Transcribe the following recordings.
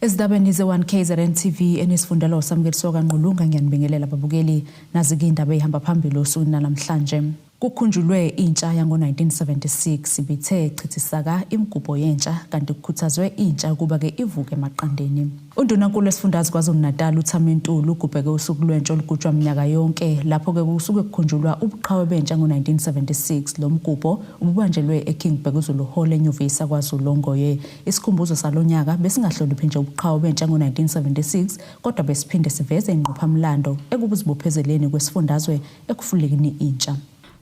Ezindabeni ze-1 KZN TV enisifundela uSamukeliso kaNgqulunga, ngiyanibingelela babukeli. Nazi-ke indaba ey'hamba phambili osukwini namhlanje. Kukhunjulwe intsha yango-1976 ibithe chithisaka imigubho yentsha, kanti kukhuthazwe intsha ukuba-ke ivuke emaqandeni. Undunankulu wesifundazwe KwaZulu-Natal uThami Ntuli ugubheke usuku lwentsha olugujwa minyaka yonke, lapho-ke kusuke kukhunjulwa ubuqhawe bentsha ngo-1976. Lo mgubho ububanjelwe eKing Bhekuzulu Hall eNyuvesi yaKwaZulu Ongoye. Isikhumbuzo salo nyaka besingahloniphi nje ubuqhawe bentsha ngo-1976, kodwa besiphinde siveze ingqophamlando ekubuzibophezeleni kwesifundazwe ekufulekeni intsha.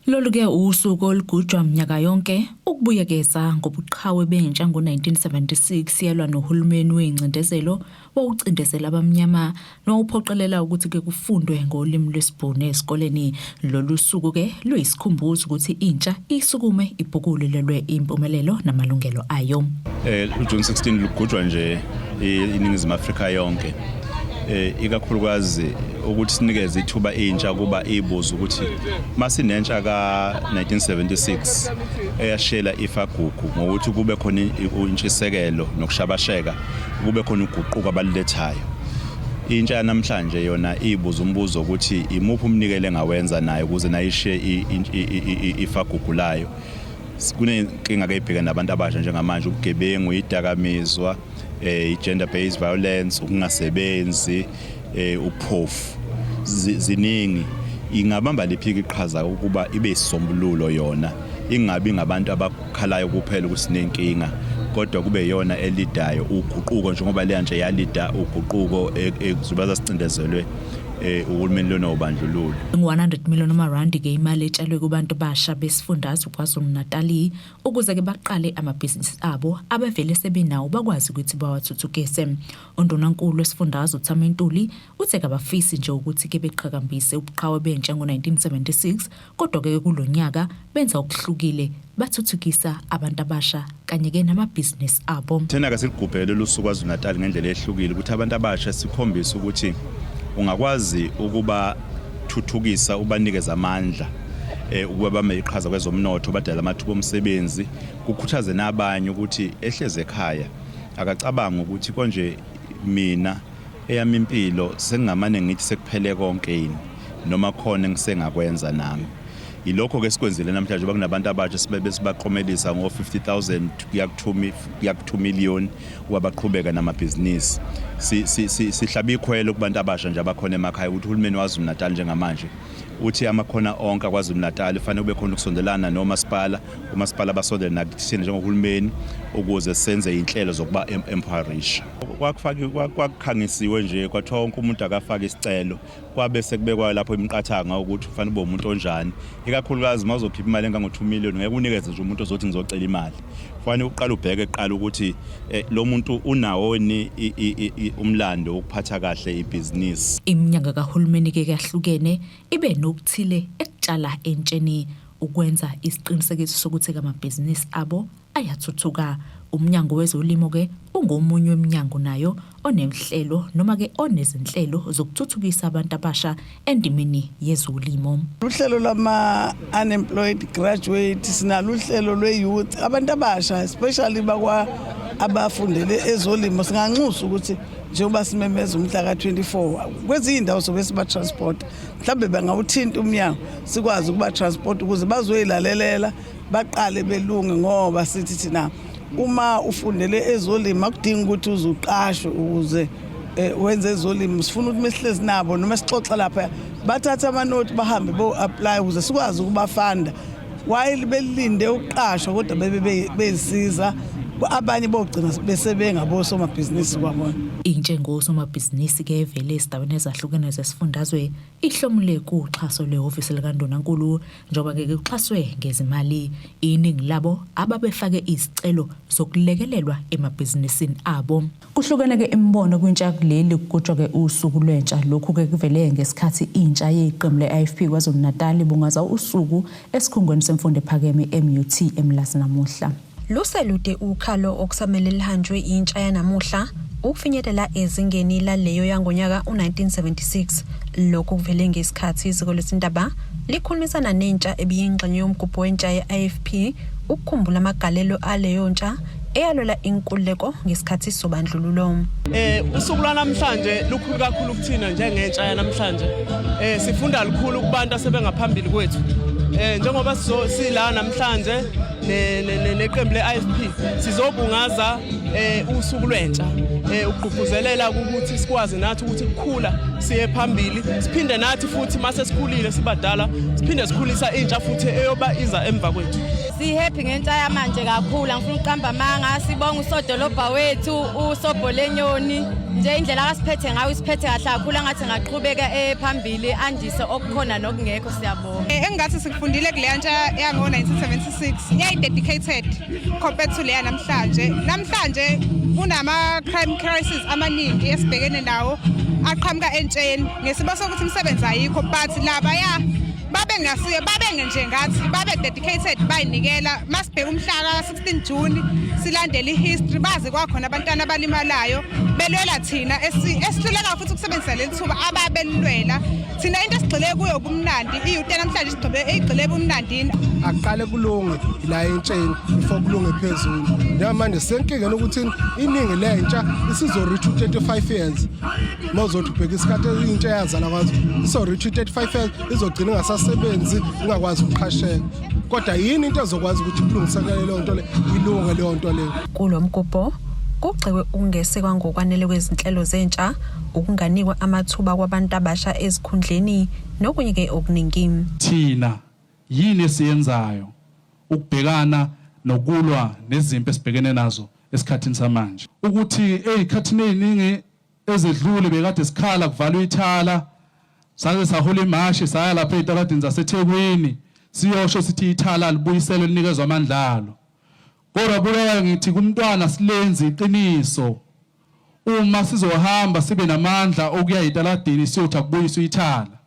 Lolu-ke usuku olugujwa minyaka yonke ukubuyekeza ngobuqhawe bentsha ngo-1976 yalwa nohulumeni wengcindezelo wawucindezela abamnyama nowawuphoqelela ukuthi-ke kufundwe ngolimi lwesiBhunu ezikoleni. Lolu suku-ke luyisikhumbuzo ukuthi intsha isukume ibhukulelelwe impumelelo namalungelo ayo. UJune 16 lugujwa nje iNingizimu Afrika yonke, ikakhulukazi ukuthi sinikeze ithuba intsha kuba ibuza ukuthi masinentsha ka-1976 eyashela ifagugu ngokuthi kube khona intshisekelo nokushabasheka, kube khona uguquko abalulethayo. Intsha yanamhlanje yona ibuza umbuzo ukuthi imuphi umnikelo engawenza nayo ukuze nayishiye ifagugu layo. Kunenkinga ke ebhekene nabantu abasha njengamanje: ubugebengu, idakamizwa, i-gender based violence, ukungasebenzi, ubuphofu, ziningi. Ingabamba liphi iqhaza ukuba ibe isisombululo yona, ingabi ngabantu abakhalayo kuphela ukuthi sinenkinga, kodwa kube yona elidayo uguquko njengoba leya nje yalida uguquko ekuzuba sicindezelwe uhulumeni lona wobandlululo? Ngu-100 million amarandi ke imali etshalwe kubantu basha besifundazwe KwaZulu-Natal ukuze ke baqale amabhizinisi abo abevele sebenawo, bakwazi ukuthi bawathuthukise. Undunankulu wesifundazwe uThami Ntuli uthe kabafisi nje ukuthi ke beqhakambise ubuqhawe bentsha ngo-1976, kodwa ke kulonyaka benza okuhlukile, bathuthukisa abantu abasha kanye ke namabhizinisi abo. Thina ke siligubhele lusuku KwaZulu-Natal ngendlela ehlukile, ukuthi abantu abasha sikhombise ukuthi ungakwazi ukuba thuthukisa, ubanikeza amandla ukuba bame iqhaza kwezomnotho, badala amathuba omsebenzi, kukhuthaze nabanye ukuthi ehleze ekhaya akacabanga ukuthi konje mina eyami impilo sengingamane ngithi sekuphele konke yini, noma khona engisengakwenza nami. Yilokho ke sikwenzile namhlanje. Bakunabantu abasha sibe besibaqomelisa ngo-50,000 kuya ku-2 million ukuba baqhubeke namabhizinisi. Sihlaba ikhwelo kubantu abasha nje abakhona emakhaya ukuthi uhulumeni waZulu Natal njengamanje uthi amakhona onke akwaZulu Natal fanele kube khona ukusondelana nomasipala, umasipala basondele nakuthina njengohulumeni ukuze senze inhlelo zokuba empowerisha. Kwakufaki kwakukhangisiwe nje, kwathiwa wonke umuntu akafake isicelo, kwabe sekubekwa lapho imiqathango ukuthi kufanele ube umuntu onjani, ikakhulukazi uma uzokhipha imali engango-2 million, ngeke unikeze nje umuntu ozothi ngizocela imali. Kufanele uqale ubheke kuqala ukuthi lo muntu unawo ni umlando wokuphatha kahle ibhizinisi. Iminyango kahulumeni-ke kahlukene ibe nokuthile ekutshala entsheni ukwenza isiqinisekiso sokuthi amabhizinisi abo ayathuthuka. Umnyango wezolimo-ke ungomunye weminyango nayo onehlelo noma-ke onezinhlelo zokuthuthukisa abantu abasha endimeni yezolimo. Uhlelo lwama-unemployed graduate, sinalo uhlelo lwe-youth, abantu abasha especially bakwa abafundele ezolimo. Singanxusa ukuthi njengoba simemeza umhla ka-24, kwezinye iy'ndawo sobe siba-transport, mhlawumbe bangawuthinta umnyango sikwazi ukuba-transport ukuze bazoyilalelela, baqale belunge, ngoba sithi thina uma ufundele ezolimo akudingi ukuthi uze uqashwe ukuze wenze ezolimo. Sifuna ukuthi mesihlezi nabo noma sixoxa lapha bathathe amanothi bahambe bo-apply ukuze sikwazi ukubafanda while belinde ukuqashwa, kodwa bebe bezisiza, abanye bogcina bese bengabosomabhizinisi kwabona. Intsha engosomabhizinisi ke evele ezindaweni ezahlukene zesifundazwe ihlomule kuxhaso lwehhovisi likaNdunankulu, njengoba ke kuxhaswe ngezimali iningi labo ababefake izicelo zokulekelelwa emabhizinisini abo. Kuhlukene ke imibono kwintsha kuleli kugujwa ke usuku lwentsha. Lokhu ke kuvele ngesikhathi intsha yeqembu le-IFP KwaZulu-Natal ibungaza usuku esikhungweni semfundo ephakeme MUT eMlazi namuhla. Luselude ukhalo okusamele lihanjwe intsha yanamuhla ukufinyelela ezingeni laleyo yangonyaka u-1976. Lokhu kuvele ngesikhathi iziko lezindaba likhulumisana nentsha ebiyingxenye yomgubho wentsha ye-IFP ukukhumbula amagalelo aleyo ntsha. eyalwela inkululeko ngesikhathi sobandlululo. Usuku lwanamhlanje lukhulu kakhulu kuthina njengentsha yanamhlanje. Sifunda lukhulu kubantu asebengaphambili kwethu. Njengoba sila namhlanje neqembu le-IFP sizobungaza usuku lwentsha, ukugqugquzelela ukuthi sikwazi nathi ukuthi kukhula siye phambili, siphinde nathi futhi mase sikhulile sibadala siphinde sikhulisa intsha futhi eyoba iza emva kwethu. Si-happy ngentsha yamanje kakhulu, angifuna ukuqamba amanga. Sibonga usodolobha wethu uSobholenyoni nje indlela akasiphethe ngayo, isiphethe kahle kakhulu, angathi ngaqhubeka phambili andise okukhona nokungekho. Siyabonga. Engathi sikufundile kuleya ntsha yango-1976 yayi-dedicated compared to leya namhlanje. Namhlanje kunama-crime crisis amaningi esibhekene nawo aqhamuka entsheni ngesimo sokuthi imisebenzi ayikho, but labaya babengasiyo, babengenje ngathi babe dedicated, bayinikela. Masibheka umhla ka-16 June, silandele i-history, bazi kwakhona abantwana abalimalayo belwela thina esihluleka futhi ukusebenzisa leli thuba ababelilwela. Thina into esigxile kuyo ubumnandi, i-youth namhlanje sigxile eyigxile ebumnandini. Aqale kulunge la entsheni before kulunge phezulu. Njengamanje senkingeni ukuthi iningi lentsha isizo-reach u-35 years. Uma uzothi ubheka isikhathi intsha eyazala kwazo, iso-reach u-35 years, izogcina ingasasebenzi, ingakwazi ukuqhasheka. Kodwa yini into ezokwazi ukuthi kulungisekele leyo nto le, ilunge leyo nto leyo? Kulo mgubho kugxekwe ukungesekwa ngokwanele kwezinhlelo zentsha, ukunganikwa amathuba kwabantu abasha ezikhundleni nokunye-ke okuningi. Thina yini esiyenzayo ukubhekana nokulwa nezimpi esibhekene nazo esikhathini samanje, ukuthi ezikhathini eziningi ezedlule bekade sikhala kuvalwa ithala, saze sahola imashi saya lapha ezitaladini zaseThekwini siyosho sithi ithala libuyiselwe linikezwe amandla alo. Kodwa buka, ngithi kumntwana silenzi iqiniso, uma sizohamba sibe namandla okuya etaladini siyothi akubuyiswe ithala,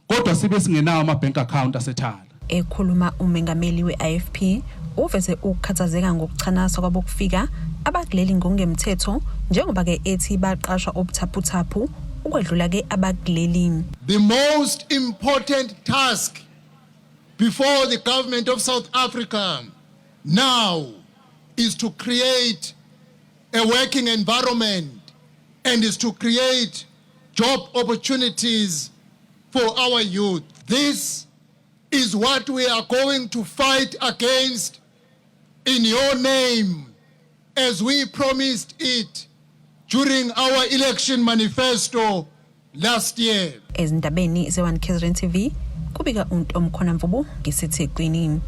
kodwa sibe singenawo ama-bank account asethala. Ekhuluma umengameli we-IFP uveze ukukhathazeka ngokuchanaswa kwabokufika abakuleli ngokungemthetho, njengoba-ke ethi baqashwa obuthaphuthaphu ukwedlula-ke abakuleli. The most important task before the government of South Africa now is to create a working environment and is to create job opportunities for our youth. This is what we are going to fight against in your name, as we promised it during our election manifesto last year. Ezindabeni ze-1 KZN TV, kubika uNtomkhona Mvubu ngiseThekwini.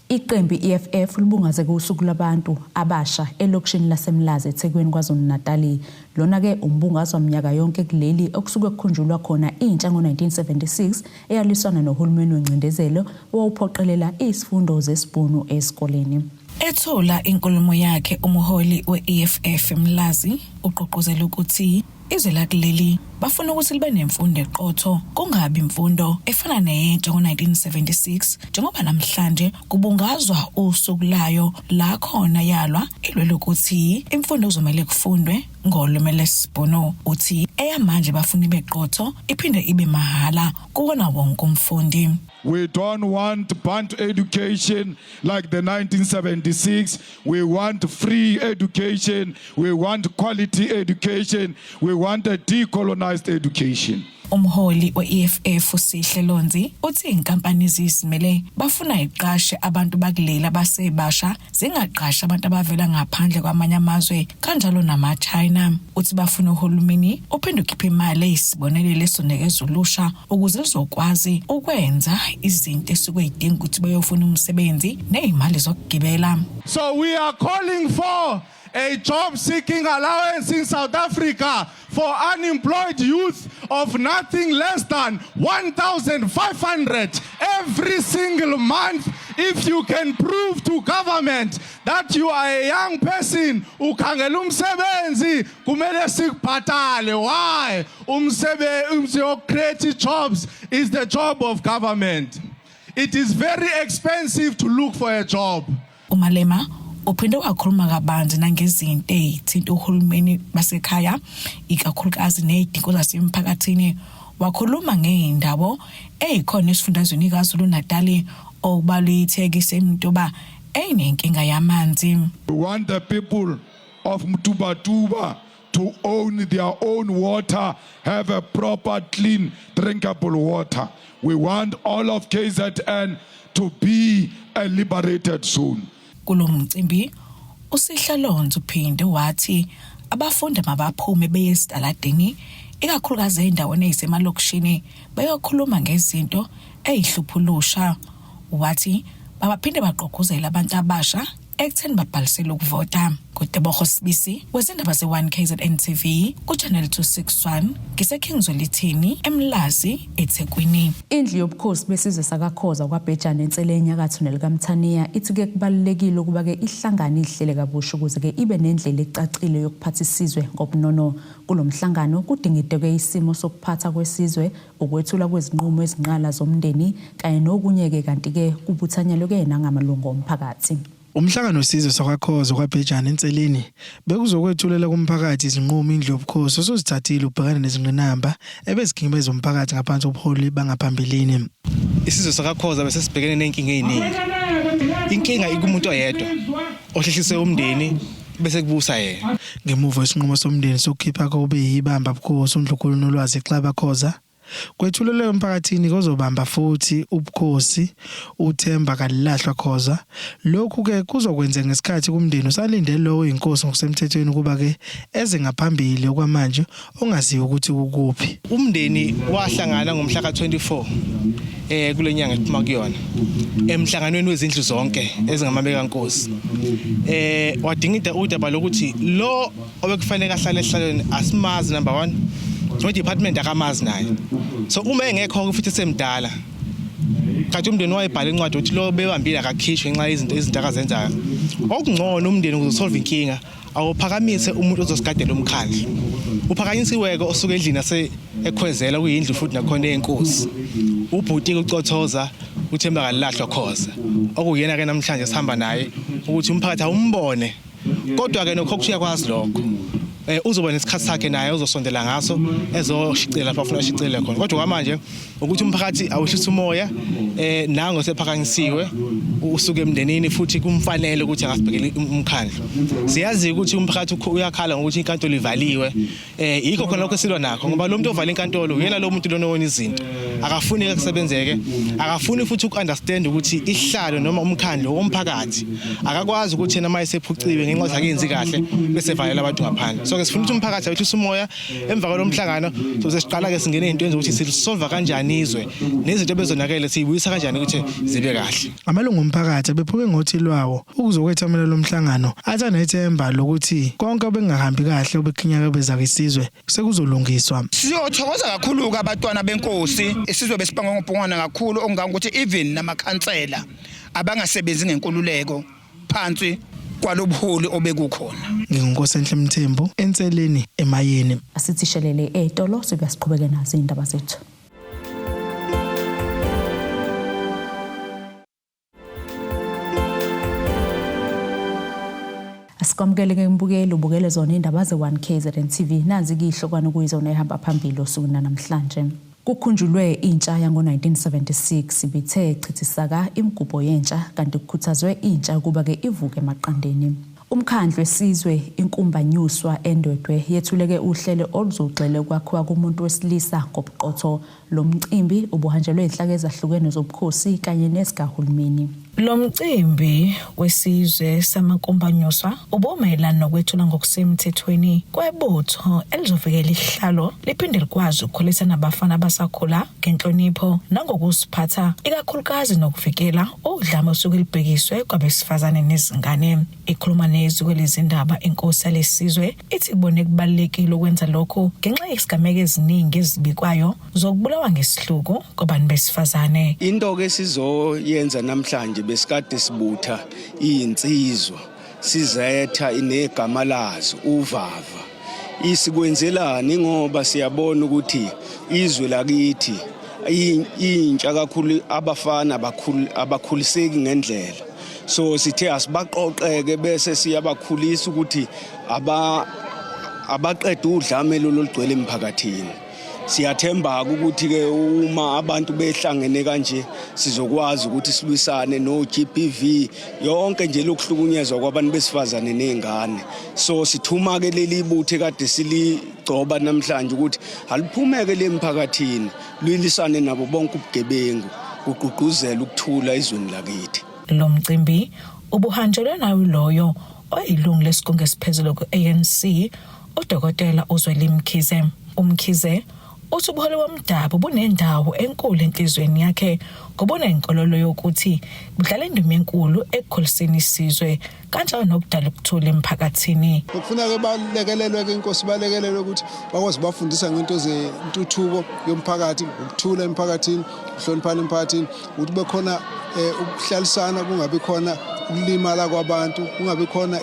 Iqembu i-EFF libungaze kusuku lwabantu abasha elokishini laseMlazi eThekwini, KwaZulu-Natali. Lona-ke umbungazo waminyaka yonke kuleli okusuke kukhunjulwa khona intsha ngo-1976 eyalwisana nohulumeni wengcindezelo owawuphoqelela izifundo zesibhunu esikoleni. Ethula inkulumo yakhe umholi we-EFF Mlazi ugqugquzela ukuthi izwe lakuleli bafuna ukuthi libe nemfundo eqotho, kungabi imfundo efana neyentsha ngo-1976, njengoba namhlanje kubungazwa usuku layo la khona yalwa ilwela ukuthi imfundo kuzomele kufundwe ngolimi lwesibhunu. Uthi eyamanje bafuna ibe qotho, iphinde ibe mahhala kuwona wonke umfundi. We don't want Bantu education like the 1976. We want free education. We want quality education. We want a decolonized education. Umholi we-EFF uSihle Lonzi uthi inkampani ezizimele bafuna iqashe abantu bakuleli abasebasha, zingaqashi abantu abavela ngaphandle kwamanye amazwe kanjalo nama-China. Uthi bafuna uhulumeni uphinde ukhiphe imali eyisibonelelo esizonikeza ulusha ukuze luzokwazi ukwenza izinto esuke yidinga ukuthi bayofuna umsebenzi nezimali zokugibela. So we are calling for a job seeking allowance in South Africa for unemployed youth of nothing less than 1,500 every single month. If you can prove to government that you are a young person, ukhangela umsebenzi, kumele sikubhatale. Why? Umsebenzi, create jobs is the job of government. It is very expensive to look for a job. UMalema uphinde wakhuluma kabanzi nangezinto ezithinta uhulumeni basekhaya, ikakhulukazi nezidingo zasemphakathini. Wakhuluma ngey'ndawo ey'khona esifundazweni iKwaZulu Natali, okubalwa iThekisi eMtuba. eyinenkinga yamanzi. We want the people of Mtubatuba to own their own water, have a proper, clean, drinkable water. We want all of KZN to be a liberated zone. Kulo mcimbi uSihlalonzi uphinde wathi abafundi mabaphume beye esitaladini ikakhulukazi ey'ndaweni ey'semalokishini beyokhuluma ngezinto ey'hlupha ulusha. Wathi babaphinde bagqugquzele abantu abasha ekutheni babhalisele ukuvota. NguTebogo Sibisi wezindaba ze-1 KZN TV ku-Channel 261 ngiseKing Zwelithini eMlazi eThekwini. Indlu yobukhosi besizwe sakaKhoza kwaBhejane eNsele enyakatho nelikaMthaniya ithi-ke kubalulekile ukuba-ke ihlangane ihlele kabusha ukuze-ke ibe nendlela ecacile yokuphatha isizwe ngobunono. Kulo mhlangano kudingideke isimo sokuphatha kwesizwe, ukwethulwa kwezinqumo ezinqala zomndeni kanye nokunye-ke kanti-ke kubuthanyelwe-ke nangamalungu omphakathi. Umhlangano wesizwe sakwaKhoza kwaBhejane eNseleni bekuzokwethulela kumphakathi izinqumo indlu yobukhosi osuzithathile ukubhekana nezingqinamba ebezikhinyabeza umphakathi ngaphansi kobuholi bangaphambilini. Isizwe sakaKhoza bese sibhekene nezinkinga eziningi. Inkinga ikumuntu oyedwa ohlehlise umndeni bese kubusa yena. Ngemuva kwesinqumo somndeni sokukhipha kobe yibamba bukhosi uNdlunkulu Nolwazi Xaba Khoza, kwethulelwe emphakathini kozobamba futhi ubukhosi uThemba Kalilahlwa Khoza. Lokhu-ke kuzokwenzeka ngesikhathi kumndeni usalinde lowo oyinkosi ngokusemthethweni ukuba-ke eze ngaphambili okwamanje ongaziwa ukuthi kukuphi. Umndeni wahlangana ngomhla ka-24 eh kule nyanga esiphuma kuyona emhlanganweni wezindlu zonke ezingamabeka nkosi eh wadingida udaba lokuthi lo obekufanele ahlale esihlalweni asimazi, number 1, no department akamazi naye. So uma engekho futhi semdala kanti umndeni wayebhala incwadi ukuthi lo bebambile akakhishwe ngenxa yezinto izinto akazenzayo, okungcono umndeni ukuze usolve inkinga awuphakamise umuntu ozosigadela umkhandlu. Uphakanyisiweke osuka endlini ase ekhwezela kuyindlu futhi nakhona yenkosi ubhuti ucothoza uThemba Kalilahlwa Khoza, okuyena ke namhlanje sihamba naye ukuthi umphakathi awumbone. Kodwa ke nokho kuyakwazi lokho uzoba nesikhathi sakhe naye uzosondela ngaso ezoshicela lapho afuna ashicele khona. Kodwa kwamanje ukuthi umphakathi awuhlisa umoya nango sephakanyisiwe usuke emndenini futhi kumfanele ukuthi angasibhekela umkhandlu. Siyazi ukuthi umphakathi uyakhala ngokuthi inkantolo ivaliwe. Yikho khona lokho esilwa nakho, ngoba lo muntu ovala inkantolo uyena lo muntu lona owona izinto, akafuni kusebenzeke, akafuni futhi uku-understand ukuthi isihlalo noma umkhandlu womphakathi akakwazi ukuthi yena uma esephuciwe ngenxa yokuthi akenzi kahle bese valela abantu ngaphandle. So ke sifuna ukuthi umphakathi awehlise umoya. Emva kwalo mhlangano soze siqala-ke singene ey'ntweni zokuthi silisolva kanjani izwe nezinto ebezonakele siyibuyisa kanjani ukuthi zibe kahle. Amalungu omphakathi abephume ngothi lwawo ukuzokwethamela lo mhlangano athi anethemba lokuthi konke obekungahambi kahle obekhinyakabeza isizwe sekuzolungiswa. Siyothokoza kakhulu-ke abatwana benkosi, isizwe besibangwa ngobhongwana kakhulu okungangokuthi even namakhansela abangasebenzi ngenkululeko phansi kwalobuholi obekukhona. NginguNkosenhle Mthembu eNseleni eMayeni. Asithi shelele etolo sibuya siqhubeke nazo izindaba zethu. Asikwamukele ke mbukeli, ubukele zona indaba ze-1 KZN TV. Nazi ke ihlokwana kuyizona ehamba phambili osukwini namhlanje. Kukhunjulwe intsha yango-1976 ibithe chithisaka imigubho yentsha kanti kukhuthazwe intsha ukuba ke ivuke emaqandeni. Umkhandlu wesizwe inkumbanyuswa eNdwedwe yethuleke uhlelo oluzogxile ukwakhiwa komuntu wesilisa ngobuqotho. Lo mcimbi ubuhanjelwe inhlaka ezahlukene zobukhosi kanye nezikahulumeni. Lo mcimbi wesizwe samakumbanyuswa ubumayelana nokwethula ngokusemthethweni kwebutho elizovikela isihlalo liphinde likwazi ukukhulisa nabafana abasakhula ngenhlonipho nangokuziphatha, ikakhulukazi nokuvikela udlame osuke libhekiswe kwabesifazane nezingane. Ikhuluma nezwi kwelezindaba inkosi yalesizwe ithi ibone kubalulekile ukwenza lokhu ngenxa yesigameko eziningi ezibikwayo zokubulawa ngesihluku kwabantu besifazane. Into ke sizoyenza namhlanje, besikade sibutha izinsizwa sizetha inegama lazo uvava. Isikwenzelani? Ngoba siyabona ukuthi izwe lakithi intsha kakhulu, abafana abakhuliseki ngendlela, so sithe asibaqoqeke bese siyabakhulisa ukuthi aba abaqeda udlame lolu olugcwele emphakathini. Siyathemba ukuthi ke uma abantu behlangene kanje sizokwazi ukuthi silwisane no GBV yonke nje lokuhlukunyezwa kwabantu besifazane nezingane. So sithuma ke leli ibuthe kade siligcoba namhlanje ukuthi aliphumeke lemphakathini lwilisane nabo bonke ubugebengu kugqugquzela ukuthula ezweni lakithi. Lo mcimbi ubuhanjelwe nawo loyo oyilungu lesigungu esiphezulu ku-ANC uDokotela uZweli Mkhize. UMkhize uthi ubuholi bomdabu bunendawo enkulu enhliziyweni yakhe ngoba unenkolelo yokuthi budlala indima enkulu ekukhuliseni isizwe kanjalo nokudala ukuthula emphakathini. Kufuneka balekelelwe ke inkosi balekelelwe ukuthi bakwazi bafundisa ngento zentuthuko yomphakathi, ukuthula emphakathini, ukuhloniphana emphakathini, ukuthi bekhona eh, ukuhlalisana kungabi khona ukulimala kwabantu, kungabi khona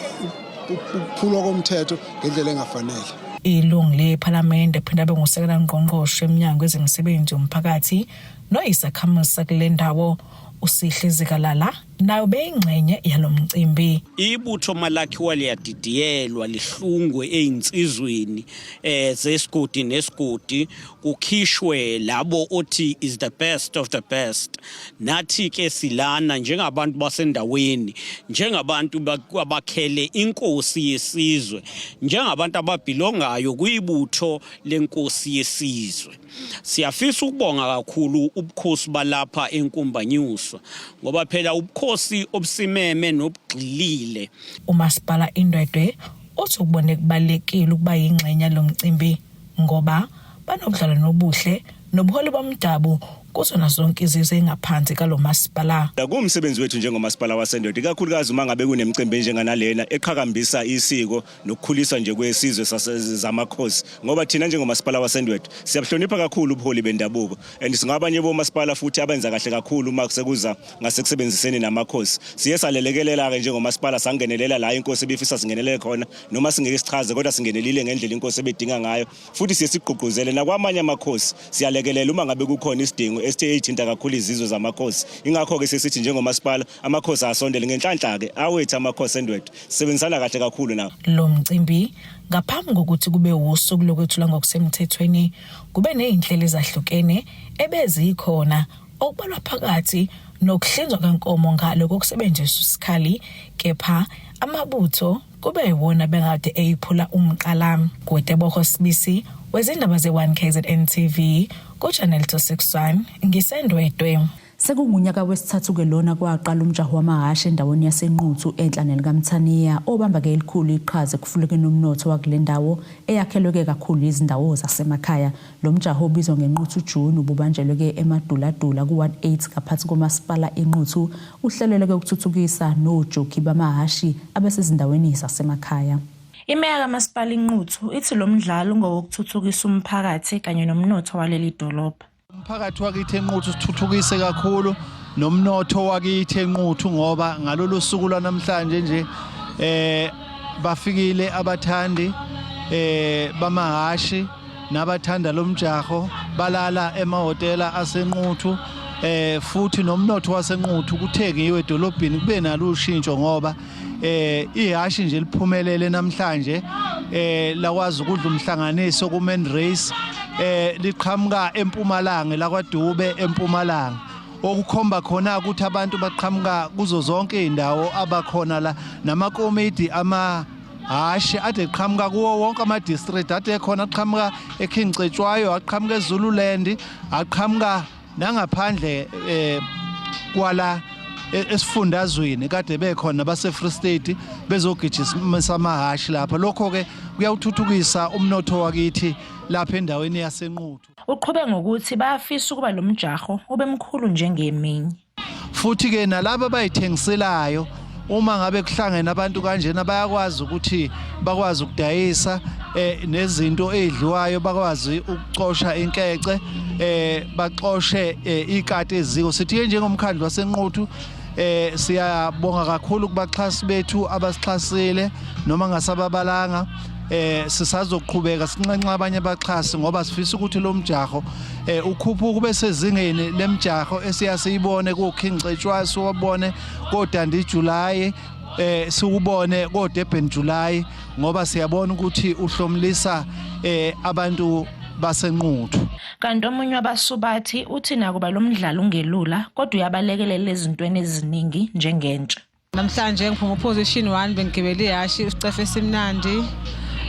ukuphulwa komthetho ngendlela engafanele. Ilungu lePhalamende phinde abe ngusekela ngqongqoshe emnyango wezemisebenzi yomphakathi noyisakhamuzi sakule ndawo uSihle Zikalala nayo beyingxenye yalo mcimbi. Ibutho malakhiwa liyadidiyelwa lihlungwe ezinsizweni eh zesigodi nesigodi kukhishwe labo othi is the best of the best. Nathi ke silana njengabantu basendaweni njengabantu abakhele inkosi yesizwe njengabantu ababhilongayo kuyibutho lenkosi yesizwe. Siyafisa ukubonga kakhulu ubukhosi balapha eNkumbanyuswa ngoba phela ubukhosi obusimeme nobugxilile. Umasipala iNdwedwe uthi ukubone kubalulekile ukuba yingxenye yalo mcimbi ngoba banobudlelwano obuhle nobuholi bomdabu kuzona zonke izizwe engaphansi kalo masipala. Kuwumsebenzi wethu njengomasipala waseNdwedwe ikakhulukazi uma ngabe kunemicimbi enjenganalena eqhakambisa isiko nokukhuliswa nje kwesizwe zamakhosi ngoba thina njengomasipala waseNdwedwe siyabuhlonipha kakhulu ubuholi bendabuko and singabanye bomasipala futhi abenza kahle kakhulu uma sekuza ngasekusebenziseni namakhosi. Siye salelekelela-ke njengomasipala sangenelela la inkosi ebifisa singenelele khona noma singeke sichaze kodwa singenelile ngendlela inkosi ebedinga ngayo futhi siye sigqugquzele nakwamanye amakhosi siyalekelela uma ngabe kukhona isidingo esithe eyithinta kakhulu izizwe zamakhosi. Ingakho-ke sesithi njengomasipala amakhosi asondele ngenhlanhla-ke awethu amakhosi eNdwedwe sisebenzisana kahle kakhulu nawo. Lo mcimbi ngaphambi kokuthi kube wusuku lokwethulwa ngokusemthethweni kube nezinhlelo ezahlukene ebezikhona okubalwa phakathi nokuhlinzwa kwenkomo ngalo kokusebenzisa isikhali kepha amabutho kube yiwona bengade eyiphula umqala. Nguteboho Sibisi wezindaba ze-1 KZN TV ku-Channel 261 ngiseNdwedwe. Sekungunyaka wesithathu-ke lona kwaqala umjaho wamahhashi endaweni yaseNquthu enhla nelikaMthaniya obamba-ke elikhulu iqhaza ekufulekeni umnotho wakule ndawo eyakhelwe-ke kakhulu yizindawo zasemakhaya. Lo mjaho obizwa ngeNquthu June ububanjelwe-ke eMaduladula ku-Ward 8 ngaphansi komasipala iNquthu uhlelelwe-ke ukuthuthukisa nojokhi bamahhashi abasezindaweni zasemakhaya. Imeya kaMasipala iNquthu ithi lo mdlalo ungowokuthuthukisa umphakathi kanye nomnotho waleli dolobha. Umphakathi wakithi eNquthu sithuthukise kakhulu nomnotho wakithi eNquthu ngoba ngalolu suku lwanamhlanje nje eh bafikile abathandi eh bamahashi nabathanda lomjaho balala emahhotela aseNquthu eh futhi nomnotho waseNquthu kuthengiwe edolobheni kube nalo ushintsho ngoba eh ihashi nje liphumelele namhlanje eh lakwazi ukudla umhlanganiso ku man race eh liqhamuka empumalanga lakwaDube empumalanga okukhomba khona ukuthi abantu baqhamuka kuzo zonke izindawo abakhona la namakomidi ama hashi ade eqhamuka kuwo wonke ama-district ade ekhona aqhamuka eKing Cetshwayo aqhamuka eZululand aqhamuka nangaphandle eh kwala e, esifundazweni kade bekhona base Free State bezogijimisa amahashi lapha lokho ke kuyawuthuthukisa umnotho wakithi lapha endaweni yaseNquthu. Uqhube ngokuthi bayafisa ukuba lo mjaho ube mkhulu njengeminye. Futhi ke nalabo abayithengiselayo uma ngabe kuhlangene abantu kanjena bayakwazi ukuthi bakwazi ukudayisa eh nezinto ezidliwayo bakwazi ukucosha inkece eh baxoshe eh, ikati eziko sithi njengomkhandlu wasenquthu eh siyabonga kakhulu kubaxhasi bethu abasixhasile noma ngasababalanga eh sisazoqhubeka sinxenxa abanye abaxhasi ngoba sifisa ukuthi lo mjaho eh ukhuphuka ube sezingeni lemjaho esiyasiyibone ku King Cetshwayo siwabone koDundee July eh siwubone koDurban July ngoba siyabona ukuthi uhlomlisa eh abantu basenquthu. Kanti omunye wabasubathi uthi nakuba lo mdlalo ungelula kodwa uyabalekelela ezintweni eziningi njengentsha. Namhlanje ngiphuma uposition 1 bengigibele ihashi isicefe esimnandi.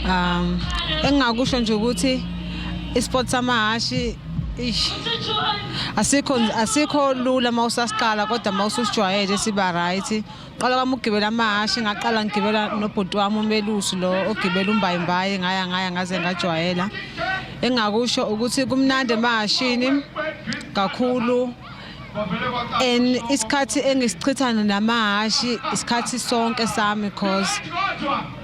Um engingakusho nje ukuthi isport samahashi ish asikho asikho lula mawusasiqala kodwa mawususijwayele siba right. Qala kwami ukugibela amahhashi ngaqala ngigibela nobhuti wami umelusi lo ogibela umbayimbayi ngaya ngaya ngaze ngajwayela. Engingakusho ukuthi kumnandi emahhashini kakhulu and isikhathi engisichitha namahhashi isikhathi sonke sami cause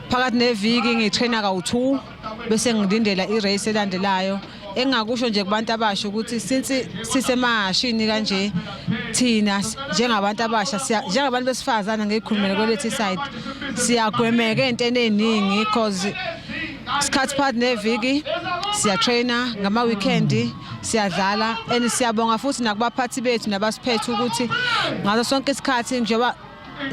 phakathi neviki ngitraina kawu-2 bese ngilindela i-race elandelayo. Engingakusho nje kubantu abasha ukuthi since sisemahashini kanje thina njengabantu abasha njengabantu besifazane ngikhulumele kwelethu side siyagwemeka ey'ntweni ey'ningi cause isikhathi phakathi neviki siyatraina ngama-weekend siyadlala and siyabonga futhi nakubaphathi bethu nabasiphethe ukuthi ngaso sonke isikhathi njengoba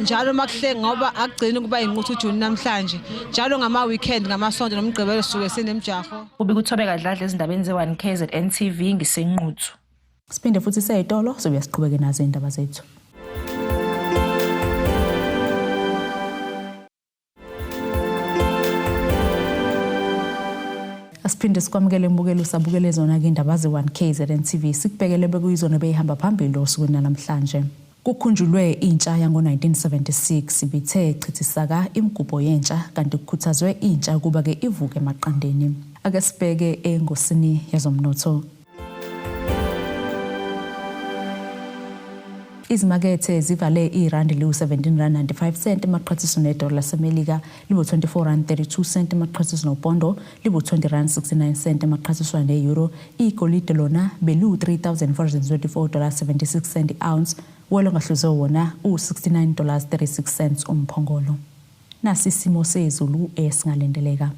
njalo makuhle ngoba akugcini ukuba yinquthu uJuni namhlanje njalo ngama weekend ngamasonto nomgqibelo suke sinemjaho. Kubika uThobeka Dladla ezindabeni ze-1 KZN TV ngiseNquthu. Siphinde futhi seyitolo sobuya siqhubeke nazo indaba zethu. Asiphinde sikwamukele mbukeli usabukele zona-ke indaba ze-1 KZN TV sikubhekele bekuyizona beyihamba phambili osukwini namhlanje. Kukhunjulwe intsha yango-1976 ibithe chithisaka imigubho yentsha kanti kukhuthazwe intsha ukuba-ke ivuke emaqandeni. Ake sibheke engosini yezomnotho. Izimakethe zivale irandi liwu-17 rand 95 cent emaqhathiswa nedola laseMelika liwu-24 rand 32 cent emaqhathiswa nopondo liwu-20 rand 69 cent emaqhathiswa ne-euro. Igolide lona beliwu-3424 dollars 76 cent i-ounce welo ngahluze wona u-69 dollars 36 cents umphongolo. Nasi isimo sezulu esingalindeleka.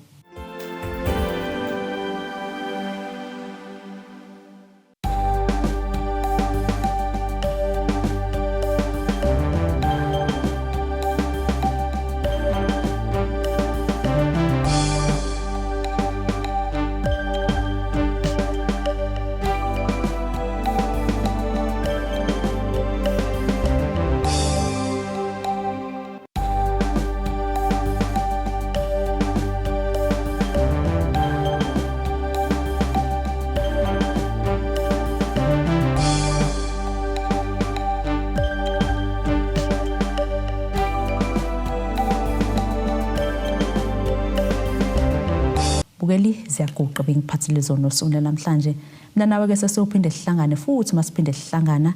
Bukeli ziyaguqa bengiphathele zona osukwini namhlanje. Mina nawe ke sesiyophinde sihlangane futhi masiphinde sihlangana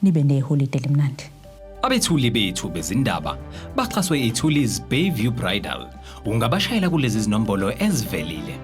nibe neholide elimnandi. Abethuli bethu bezindaba baxhaswe iThulis Bayview Bridal. Ungabashayela kulezi zinombolo ezivelile.